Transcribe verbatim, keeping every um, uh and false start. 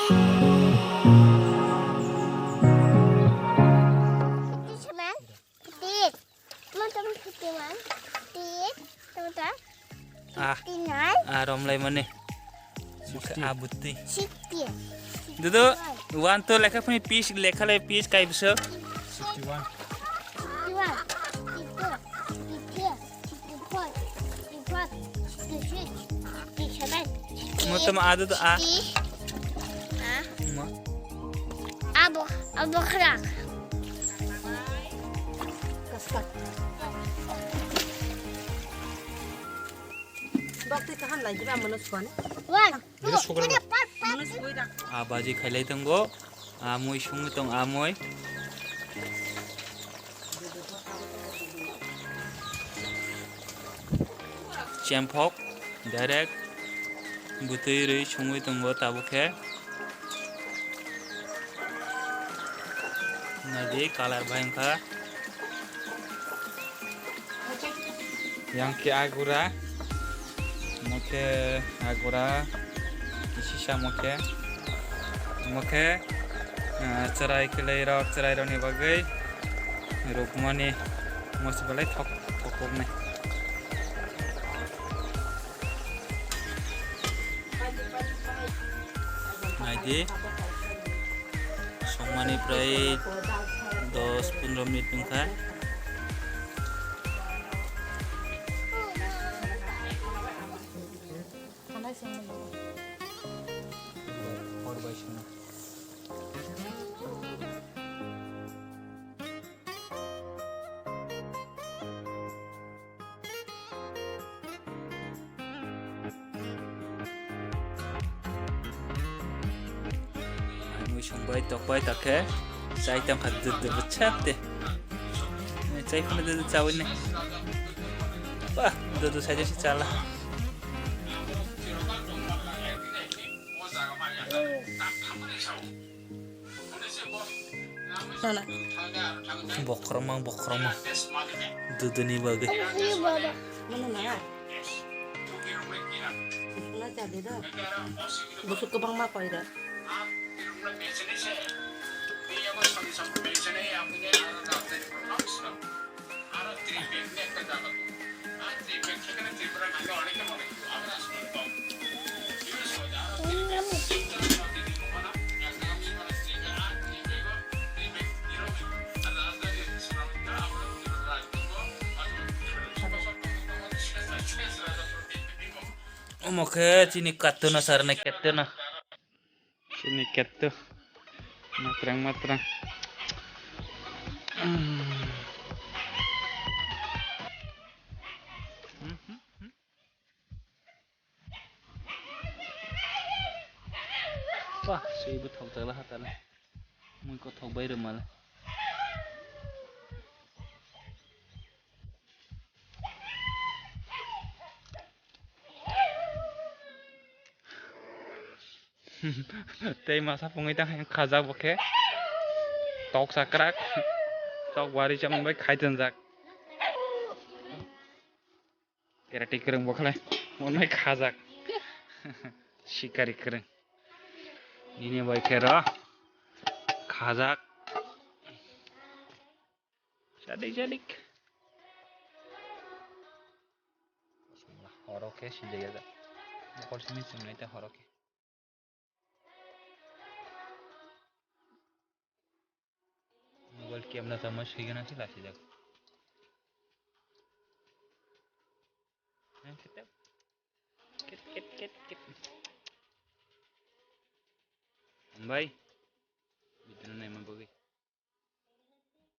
Fifty-seven, fifty-eight. Teman-teman, fifty-one, fifty-eight, teman-teman. Ah, fifty-nine, ah, romlai mani. Sixty. Ah, butti. Sixty. Dudu, one to lekha phani piece lekha lai piece kai bwswk. Sixty-one. Fifty-one, fifty-two, fifty-three, fifty-four, fifty-five, fifty-six, fifty-seven, fifty-eight, mo tamo ado to a. Fifty. Ah. Mo. Abo, abo khrak. Bok twi kaham lai diba mono suan. One, two, three, four, five, six. Ah, baji khailai tongo. Amui sungwi tong amui. Chemphok direct bwtwi rwi sungwi tongo tabuk khe. Naidi colour bai wngkha. Yang khe agura. Omo khe agura. Kisisa omo khe. Omo khe, ah, chwrai kwlwi rok, chwrai rokni bagwi rukmani moso belai thok, thok koknai. Naidi, songmani prai dos pondro minute wngkha. Mui songbai tokbai takhe chai tongkha dudu bwchak de. Chai phano dudu chawi ne. Bah, dudu sai jesi chala. Nana. Bokhorokma, bokhorokma. Duduni bagwi. Nana. Nana jadi do. Busuk kwbangma koi do. Omo khe chini katuna sarnai katuna. Chini ketto. Matrang, matrang. Wah, sui bo thok jala hatale. Mui ko thok bai rumal. Tei masa pungwi tang khajak bo khe. Tok sakrak. Tok wari chamung bai khai tonjak. Karate kwrwng bo khlai. Monai khajak. Sikari kwrwng. Nini bai khe ro. Khajak. Sadik, sadik. Horo khe sijaya jak. Mokol simi chumnai ta horo khe. Mobile camera tamo sui gana se lasi jak. Ket, ket, ket, ket. Bai.